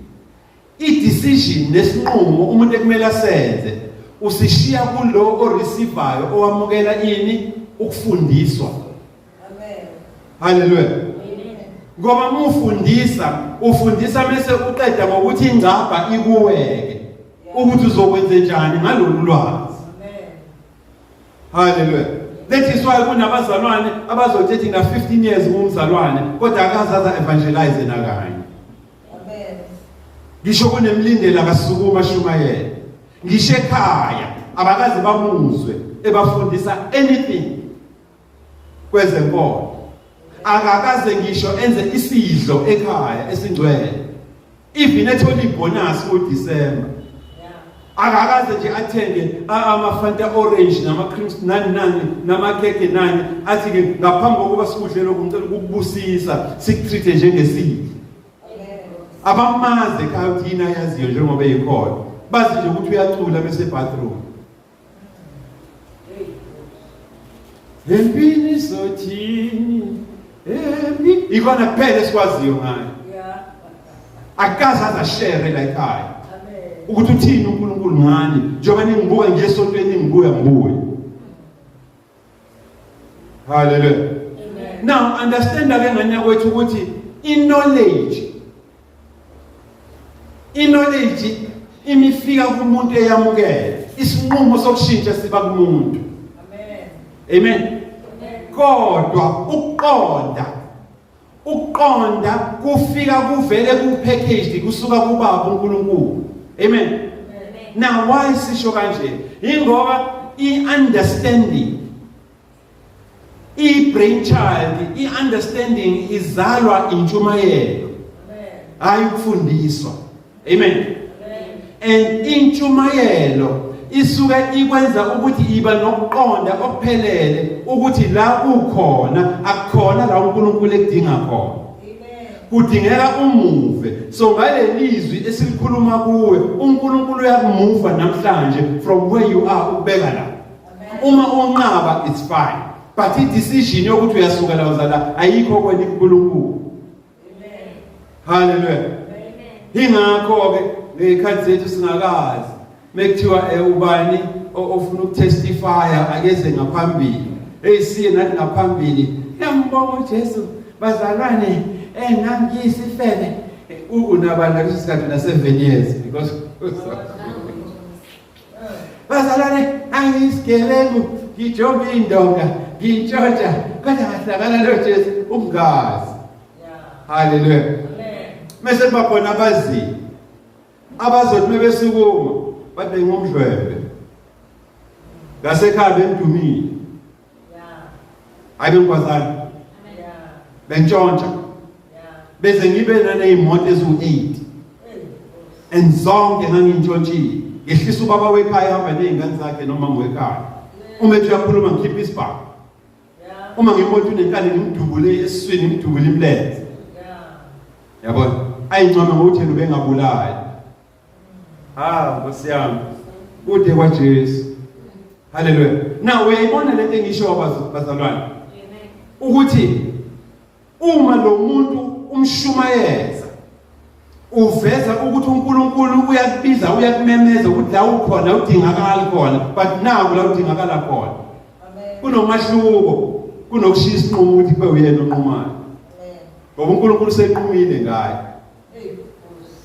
i-decision nesinqumo umuntu ekumele asenze usishiya kulo oreceivayo, owamukela ini ukufundiswa. Amen. Hallelujah. Ngoba mufundisa, ufundisa mase uqeda ngokuthi ingcabha ikuweke ukuthi uzokwenza njani ngalolu lwazi. Amen. Hallelujah. That is why kunabazalwane abazothi na 15 years ngumzalwane kodwa akazaza evangelize nakanye. Amen. Ngisho kunemlindelo akasukuma shumayela. Ngisho ekhaya abakaze bamuzwe ebafundisa anything kwezenkolo. Akakaze ngisho enze isidlo ekhaya esingcwele. Even ethola ibonus kuDecember. Akakaze nje athenge ama-Fanta orange nama-creams nani nani namakhekhe nani, athi ke ngaphambi kokuba sikudle lokhu ngicela ukukubusisa, sikutreat njengesidlo. Amen. Abamazi ekhaya ukuthi yini ayaziyo njengoba eyikhona, bazi nje ukuthi uyacula bese bathroom. Empini sothini empi, ikona kuphela esikwaziyo ngayo. Akaze azashare la ekhaya Amen. ukuthi uthini uNkulunkulu ngani, njengoba ningibuka nje esontweni, ningibuya ngibuye. Hallelujah. Amen. Now understand ke ngane kwethu ukuthi i knowledge imifika kumuntu eyamukela isinqumo sokushintsha siba kumuntu. Amen. Amen. Kodwa ukuqonda kufika kuvele ku packaged kusuka kubaba uNkulunkulu. Amen. Now why sisho kanje? Ingoba i-understanding, i-brainchild, i-understanding izalwa intshumayelo, hayi ukufundiswa. Amen. And intshumayelo isuke ikwenza ukuthi iba nokuqonda okuphelele ukuthi la ukhona akukhona la uNkulunkulu ekudinga khona. Amen. Kudingeka umuve. So ngalelizwi esilikhuluma kuwe, uNkulunkulu uyakumuva namhlanje from where you are ukubeka la. Uma unqaba, it's fine, but i decision yokuthi uyasuka la uzala ayikho kwena, kuNkulunkulu. Hallelujah. Ingakho ke ngezikhathi zethu singakazi mekuthiwa ubani ofuna ukutestifya akeze ngaphambili. Hey, siye nathi ngaphambili, yambonga uJesu bazalwane, nangiyisifebe. Unabani ngaleso sikhathi una 7 years because Bazalwane angisigebengu ngijomba indonga ngintshontsha kodwa ngahlangana noJesu ungazi. Haleluya. Mase kuba khona abaziyo abazothi mebesukuma bathi ngumdlwembe. Ngasekhaya bengidumile. Hayi bengikwazana. Bentshontsha. Bese ngibe naneyimoto eziwu-8. And zonke ngangintshontshile. Ngehlisa ubaba wekhaya ehamba nezingane zakhe nomama wekhaya. Uma ethi uyakhuluma ngikhipha isibhamu. Uma ngimoto unenkani ngimdubule esiswini ngimdubule imilenze. Yabona? Ayincome ngokuthi yena ubengabulali. Ah, Nkosi yami. Kude kwaJesu. Haleluya. Now uyayibona lento engisho bazalwane. Ukuthi uma lo muntu umshumayeza uveza ukuthi uNkulunkulu uyakubiza uyakumemeza ukuthi la ukhona udingakala khona but now la udingakala khona kunomahluko kunokushiya isinqumo ukuthi kube uyena onqumayo ngoba uNkulunkulu senqumile ngaye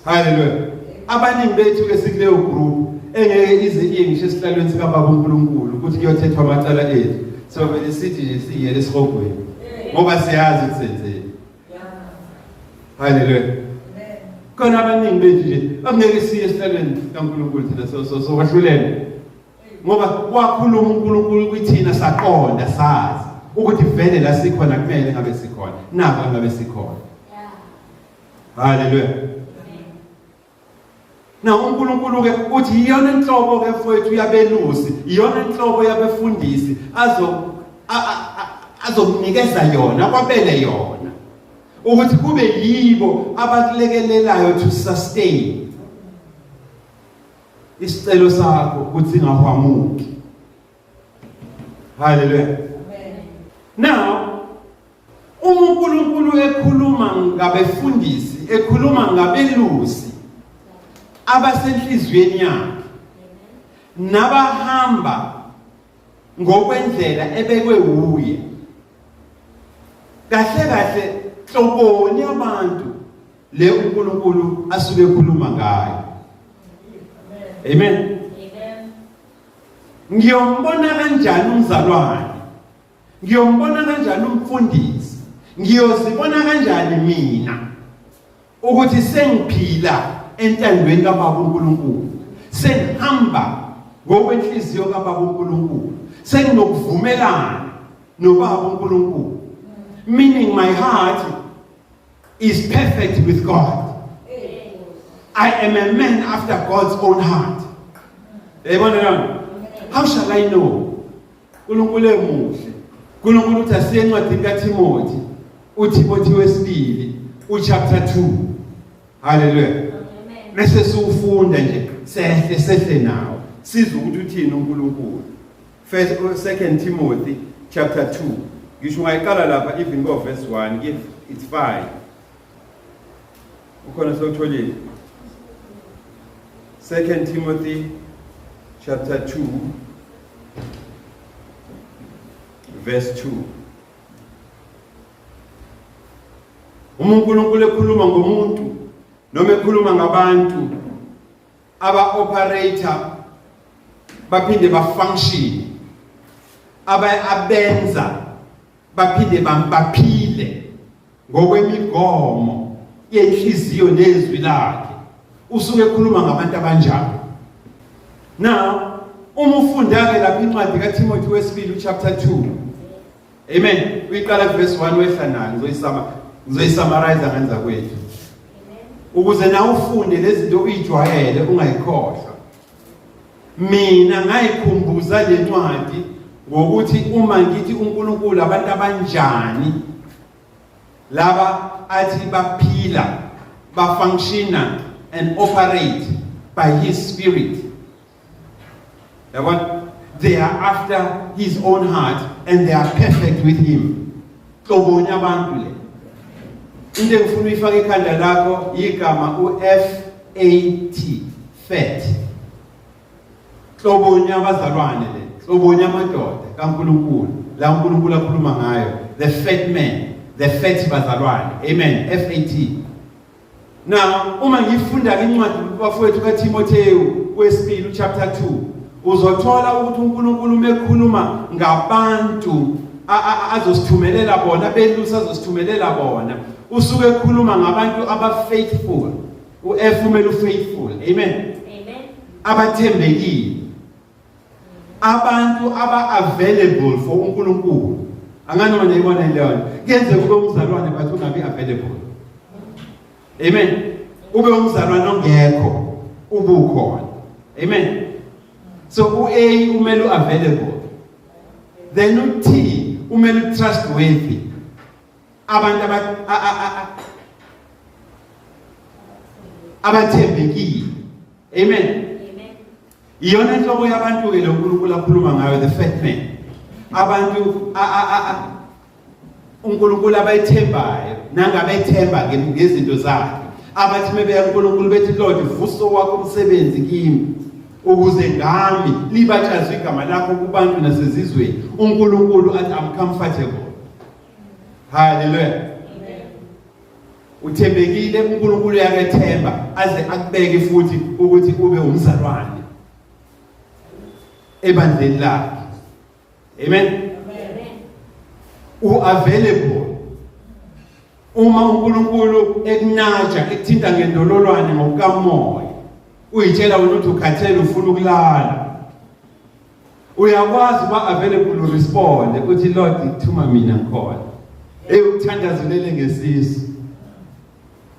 Haleluya. Abaningi bethu ke sikuleyo group engeke ize iye ngisho esihlalweni sikaBaba uNkulunkulu ukuthi kuyothethwa amacala ethu. So vele sithi nje siyele esihogweni ngoba siyazi ukuthi senzeni. Haleluya. Khona abaningi bethu nje angeke siye esihlalweni sikaNkulunkulu thina so so so kwahlulelwa. Ngoba wakhuluma uNkulunkulu kwithina saqonda sazi ukuthi vele la sikhona kumele ngabe sikhona. Nako ngabe sikhona. Haleluya. Na uNkulunkulu ke uthi iyona inhlobo ke mfowethu yabelusi, iyona inhlobo yabefundisi azo azokunikeza yona, kwabele yona. Ukuthi kube yibo abakulekelelayo to sustain isicelo sakho ukuthi singahwamuki. Haleluya. Amen. Now Uma uNkulunkulu ekhuluma ngabefundisi, ekhuluma ngabelusi abasenhliziyweni yakhe nabahamba ngokwendlela ebekwe wuye. Kahle kahle hloboni abantu le uNkulunkulu asuke ekhuluma ngayo. Amen. Amen. Ngiyombona kanjani umzalwane? Ngiyombona kanjani umfundisi? Ngiyozibona kanjani mina ukuthi sengiphila entandweni kaBaba uNkulunkulu? Sengihamba ngokwenhliziyo kaBaba uNkulunkulu. Senginokuvumelana noBaba uNkulunkulu. Meaning my heart is perfect with God. I am a man after God's own heart. Yayibona lona? How shall I know? uNkulunkulu emuhle. uNkulunkulu uthi asiye encwadini kaTimothy, uTimothy wesibili, uchapter 2. Haleluya. Bese siwufunda nje sehle sehle nawo. Sizwe ukuthi uthini uNkulunkulu. First second Timothy chapter 2. Ngisho ungayiqala lapha even go verse 1 if it's fine. Ukhona sewutholile. Second Timothy chapter 2 verse 2. Uma uNkulunkulu ekhuluma ngomuntu noma ekhuluma ngabantu aba operator baphinde ba function aba abenza baphinde baphile ngokwemigomo yenhliziyo nezwi lakhe usuke ekhuluma ngabantu abanjalo now uma ufunda-ke lapha incwadi kaTimothy wesibili uchapter 2 amen uyiqala kuverse 1 wehla nayo ngizoyisama ngizoyisummarize ngenza kwethu ukuze nawe ufunde lezi zinto uyijwayele ungayikhohlwa Mina ngayikhumbuza le ncwadi ngokuthi uma ngithi uNkulunkulu abantu abanjani laba athi baphila bafunctiona and operate by his spirit yabona they are after his own heart and they are perfect with him hloboni abantu le into engifuna uyifake ekhanda lakho igama u-F A T Fat. Hloboni abazalwane le, hloboni amadoda kaNkulunkulu, la uNkulunkulu akhuluma ngayo, the fat man, the fat bazalwane. Amen. F A T. Now uma ngifunda incwadi bafowethu kaTimothewu wesibili chapter 2 uzothola ukuthi uNkulunkulu mekhuluma ngabantu azosithumelela bona belusi azosithumelela bona usuke ekhuluma ngabantu aba faithful uF umele ufaithful amen amen abathembekile abantu aba available for uNkulunkulu anganoma niyibona leyo kuyenzeka ube umzalwane but ungabi available amen ube umzalwane ongekho ubukhona amen so uA umele uavailable then uT umele trustworthy abantu abathembekile amen amen iyona inhlobo yabantu ke lo uNkulunkulu akhuluma ngayo the fat man abantu uNkulunkulu abayithembayo nangabethemba ngezinto zakhe abathi mebeya kuNkulunkulu bethi Lord vuso wakho umsebenzi kimi ukuze ngami libatshazwe igama lakho kubantu nasezizweni uNkulunkulu athi I'm comfortable haleluya uthembekile uNkulunkulu uyakethemba aze akubeke futhi ukuthi ube umzalwane ebandleni lakhe amen u available uma uNkulunkulu ekunaja ekuthinta ngendololwane ngokukamoya uyitshela wena ukuthi ukhathele ufuna ukulala uyakwazi uba available uresponde uthi Lord thuma mina ngikhona hey uthandazulele ngesisu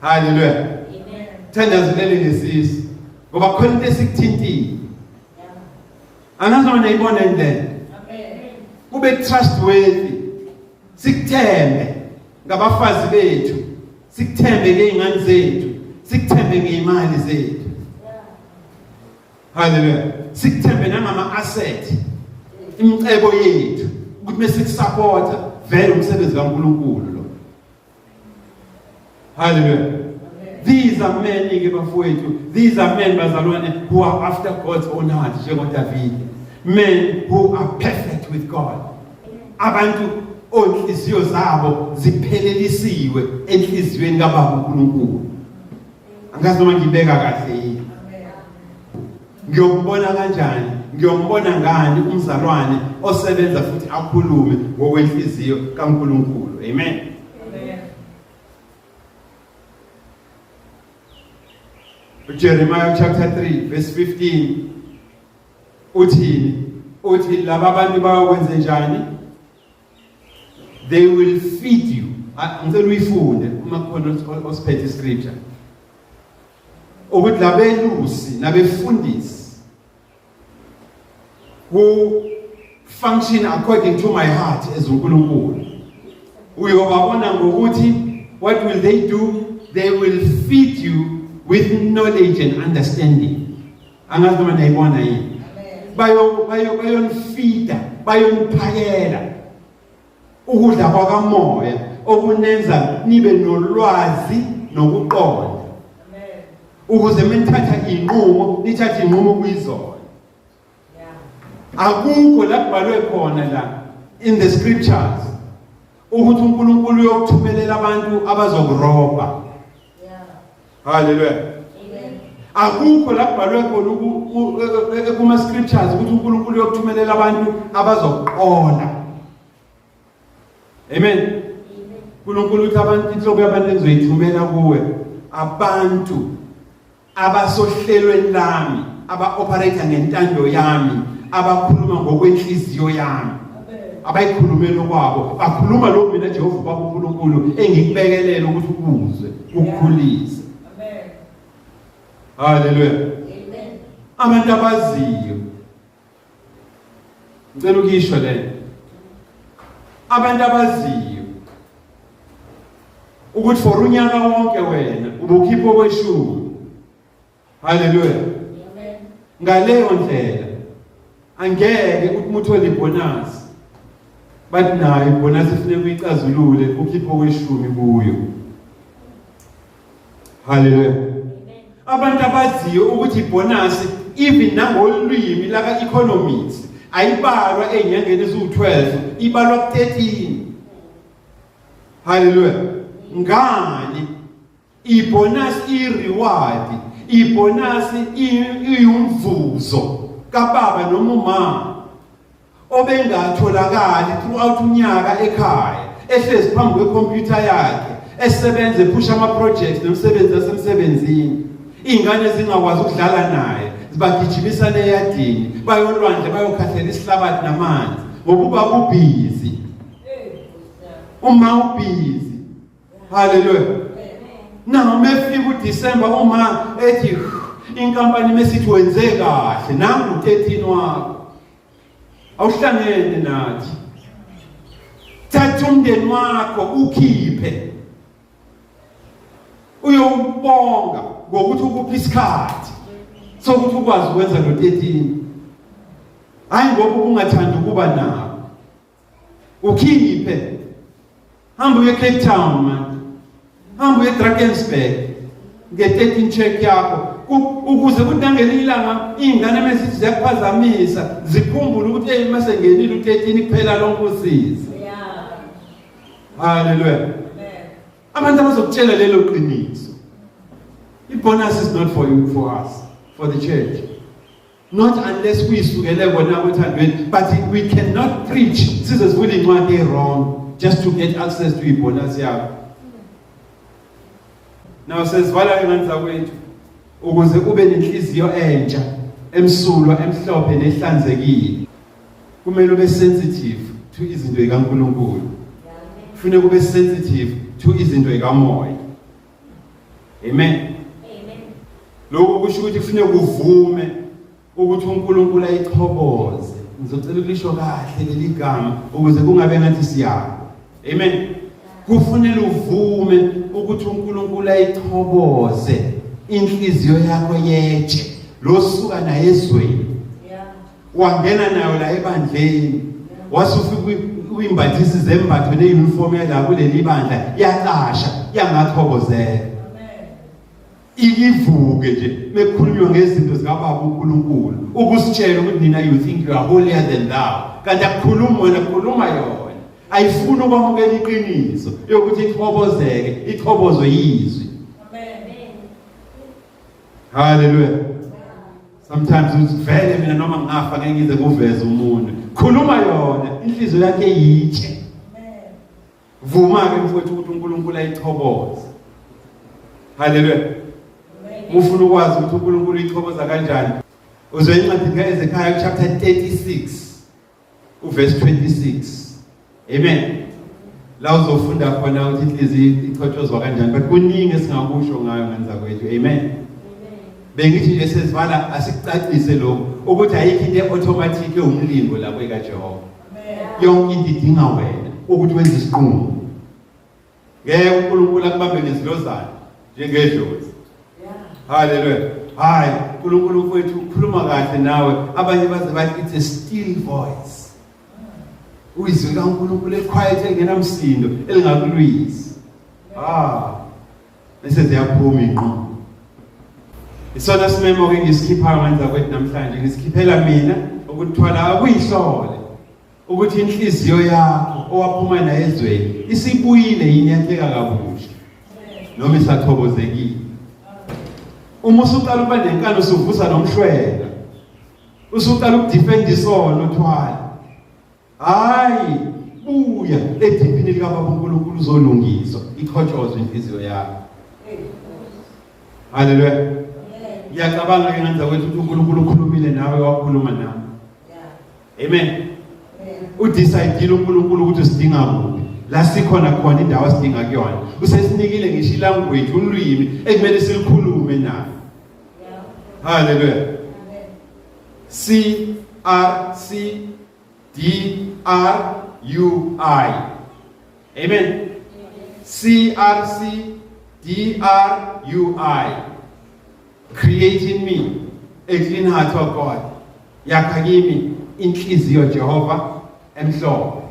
haleluya amen thandazulele ngesisu ngoba khona into esikuthintile angazi noma niyayibona indlela amen kube trustworthy sikuthembe ngabafazi bethu sikuthembe ngey'ngane zethu sikuthembe ngey'mali zethu haleluya sikuthembe nangama-asset imicebo yethu ukuthi mesikusapota vele umsebenzi kaNkulunkulu lo haleluya these are men ke bafowethu these are men bazalwane who are after God's own heart njengoDavide men who are perfect with God abantu onhliziyo zabo ziphelelisiwe enhliziyweni kaBaba uNkulunkulu angazi noma ngibeka kahle yini ngiyombona kanjani ngiyombona ngani umzalwane osebenza futhi akhulume ngokwenhliziyo kaNkulunkulu amen uJeremiah chapter 3 verse 15 uthini uthi laba bantu bayokwenze njani they will feed you ah, ngicela uyifunde uma kukhona osiphethe iscripture ukuthi labelusi nabefundisi who function according to my heart as uNkulunkulu uyobabona ngokuthi what will they do they will feed you with knowledge and understanding angazi noma niyayibona yini bayo bayo bayonifida bayoniphakela ukudla kwakamoya okunenza nibe nolwazi nokuqonda ukuze menithatha inqumo nithathe inqumo kuyizona akukho la kubhalwe khona la in the scriptures ukuthi uNkulunkulu uyokuthumelela abantu abazokurobha haleluya akukho la kubhalwe khona e, e, kuma scriptures ukuthi uNkulunkulu uyokuthumelela abantu abazokuqola amen uNkulunkulu uthi abantu inhlobo yabantu engizoyithumela kuwe abantu abasohlelweni lami aba-operator ngentando yami abakhuluma ngokwenhliziyo yami abayikhulumeli okwabo bakhuluma lokhu mina Jehova baba uNkulunkulu engikubekelele ukuthi ukuzwe ukukhulise amen haleluya amen abantu abaziyo ngicela ukisho le abantu abaziyo ukuthi for unyaka wonke wena ubukhipha okweshumi haleluya amen ngaleyo ndlela angeke uthi muthole ibonus bathi nayo ibonus ifuneka uyicazulule ukhiphe okweshumi kuyo haleluya abantu abaziyo ukuthi ibonus even nangolwimi laka economics ayibalwa ezinyangeni eziwu-12 ibalwa ku-13 haleluya ngani Ibonus, i-reward, ibonus iyumvuzo kababa noma umama obengatholakali throughout unyaka ekhaya, ehlezi phambi kwekhompyutha yakhe, esebenza, ephusha ama-projects nomsebenzi asemsebenzini, iy'ngane zingakwazi ukudlala naye, zibagijimisana eyadini, bayolwandle, bayokhahlela isihlabathi namanzi, ngoba ubaba ubhizi, uma ubhizi. Haleluya. Now mefika uDecember, uma ethi inkampani mesithi wenze kahle, nangu 13 wakho, awuhlangene nathi, thatha umndeni wakho ukhiphe uyowubonga ngokuthi ukuphi isikhathi sokuthi ukwazi ukwenza lo 13, hayi ngoba ubungathanda ukuba nabo. Ukhiphe, hamba uye Cape Town man, hamba uye Drakensberg nge-13 check yakho, ukuze kuthi nangelinye ilanga iy'ngane mesithi ziyakuphazamisa zikhumbule ukuthi eyi, mase ngenile u-13 kuphela lonke usizi. Haleluya. Abantu abazokutshela lelo qiniso. I-bonus is not for you, for us, for the church, not unless kuyisukele kona othandweni, but we cannot preach size sivule incwadi e-wrong just to get access to ibonus yakho. Now sesivala ingane zakwethu, ukuze ube nenhliziyo entsha, emsulwa, emhlophe nehlanzekile, kumele ube sensitive to izinto zikaNkulunkulu, kufanele kube sensitive to izinto zikamoya. Amen. Amen. Lokhu kusho ukuthi kufanele kuvume ukuthi uNkulunkulu ayichoboze. Ngizocela ukulisho kahle leli gama ukuze kungabe ngathi siyabo. Amen. Kufanele uvume ukuthi uNkulunkulu ayichoboze inhliziyo yakho yetshe losuka naye ezweni, wangena nayo la ebandleni, wasufika uyimbathisa izembatho neuniform yala kuleli bandla, yacasha, yangachobozeka. Ikivuke nje mekukhulunywa ngezinto zikababa uNkulunkulu, ukusitshela ukuthi nina, you think you are holier than thou, kanti akukhulumi wena, kukhuluma yona. Ayifuni ukwamukela iqiniso yokuthi ichobozeke, ichobozwe yizwi. Haleluya. Sometimes uthi vele mina noma ngingafa ngeke ngize kuveze umuntu. Khuluma yona, inhliziyo yakhe yitshe. Vuma ke mfowethu ukuthi uNkulunkulu ayichoboze. Haleluya. Ufuna ukwazi ukuthi uNkulunkulu uyichoboza kanjani? Uzwe incwadi kaEzekiah chapter 36 uverse 26. Amen. La uzofunda khona ukuthi inhliziyo ichotshozwa kanjani, but kuningi esingakusho ngayo ngenza kwethu. Amen. Bengithi nje sesivala, asikucacise lokho ukuthi ayikho into automatic ewumlingo la kwekaJehova. Yonke into idinga wena ukuthi wenze isinqumo. Ngeke uNkulunkulu akubambe ngezilozana njengedlozi. Haleluya. Hayi, uNkulunkulu mfowethu ukhuluma kahle nawe. Abanye baze bathi it's a still voice. Uyizwi kaNkulunkulu equiet, elingenamsindo, elingakulwisi. Ah. Bese ziyaphuma inqumo. Isona simemo ke ngisikhiphayo ngenza kwethu namhlanje, ngisikhiphela mina ukuthwala akuyihlole ukuthi inhliziyo yakho owaphuma nayo ezweni isibuyile yini, yakheka kabusha, noma isathobozekile. Uma usuqala ukuba nenkani, usuvusa nomhlwela, usuqala ukudefend isono, thwala, hayi, buya edibini likababa uNkulunkulu, uzolungiswa, ichotshozwe inhliziyo yakho. Haleluya. Ngiyacabanga ke ngenza kwethu ukuthi uNkulunkulu ukhulumile nawe, wakhuluma nawe. Amen. Udecide uNkulunkulu ukuthi usidinga kuphi la sikhona khona, indawo asidinga kuyona. Usesinikile ngisho ilanguage, ulwimi ekumele silikhulume naye. Haleluya. C R C D R U I. Amen. C R C D R U I. Create in me a clean heart, O God. Yakha kimi inhliziyo, Jehova, emhlophe.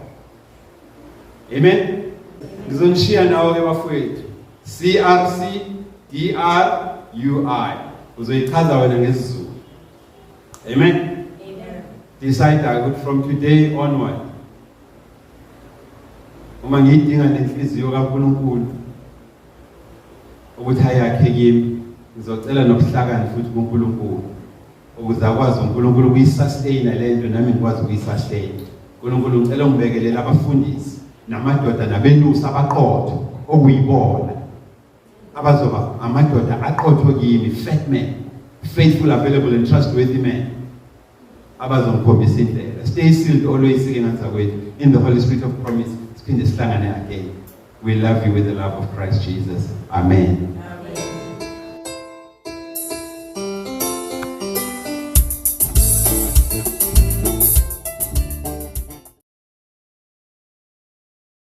Amen. Ngizonishiya nawo ke bafowethu. C R C D R U I. Uzoyichaza wena ngesiZulu. Amen. Amen. Decide ukuthi from today onward, uma ngiyidinga lenhliziyo kaNkulunkulu. Ukuthi ayakhe kimi. Ngizocela nobuhlakani futhi kuNkulunkulu ukuze akwazi uNkulunkulu ukuyisustain lento, nami ngikwazi ukuyisustain. uNkulunkulu, ngicela ungibekelele abafundisi namadoda nabelusi abaqotho, okuyibona abazoba amadoda aqotho kimi, fat men, faithful, available and trustworthy men, abazongikhombisa indlela. Stay sealed always ke, ngazakwethu, in the Holy Spirit of promise. Siphinde sihlangane again. We love you with the love of Christ Jesus. Amen.